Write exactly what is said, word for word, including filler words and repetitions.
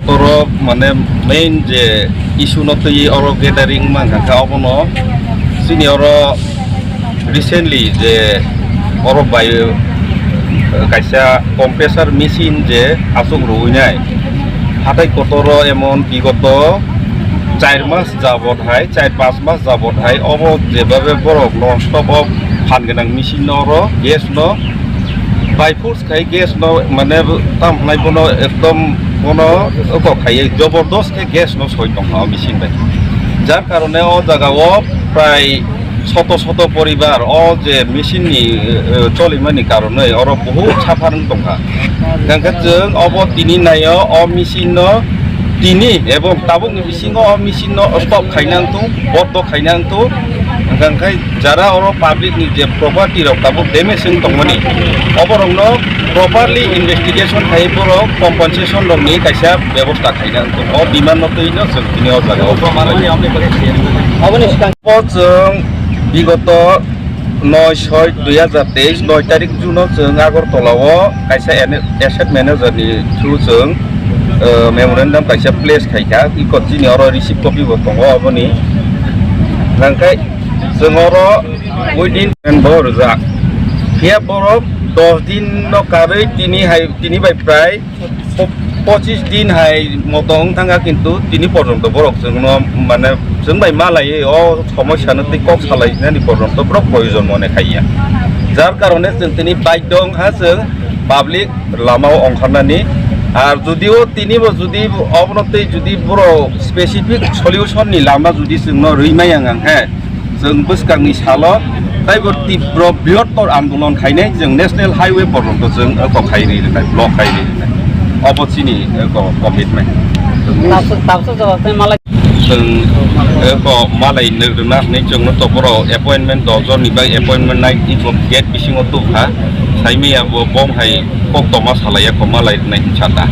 Borok mane main je issue no twi oro gathering mankha khe obono chini oro recently je oro bai, eh, kaisa compressor machine je aswk rwinai hatai kotoro emon bigoto char mas jabot hai, char pas mas jabot hai obo jebabe borok non stop o phan gwnang machine no oro gas no by force khai gas no mane tam hwnai bono ekdom bono oko khaiye jobordos khe gas no soi tongkha o machine bai. Jar karone o jaga o prai soto soto poribar o je machine ni, eh, cholimani karone oro bohut suffer wng tongkha. Hwnkhe chwng obo tini naio o machine no tini ebong tabukni bisingo o machine no stop khaina wngthung, bondo khaina wngthung. Hwnkhe jara oro public ni je property rok tabuk damage wng tongmani, oborokno properly investigation khai borok compensation rokni kaisa bebosta khaina wngthung. O demand no twi no chwng tini o jaga o. Aboni swkang o chwng bigoto noi soi dui hazar teis, noi tarik June o chwng Agartala o kaisa ene-, asset manager ni through chwng, eh, memorandum kaisa place khaikha, iko chini oro receipt copy bo tongo aboni. Hwnkhe chwng oro within bo rwjak. Phiya borok dos din no karwi tini hai, tini bai prai po-, pochis din hai moto wng thangkha, kintu tini porjonto borok chwngno mane chwng bai malaiwi o somosya no tei kok salainani porjonto borok proyojon mone khaiya. Jar karone chwng tini baidho wngkha chwng public lama o ongkharnani. Ar judio tini bo judi obono tei judi borok specific solution ni lama judi chwngno rwi maya wng khe, chwng bwskangni salo taibo tibro brihottor andolon khainai, chwng national highway porjonto chwng eko khai ri rwnai, block khai ri rwnai. Obo chini eko commitment. Tabuk, tabuk jawab tei malai. Chwng eko malai rwna hwnwi chwngno to borok appointment dos jonni bai appointment nai eko gate bisingo tubkha. Saimaya bo bom hai kok toma salai eko malai rwnai hinsa ta.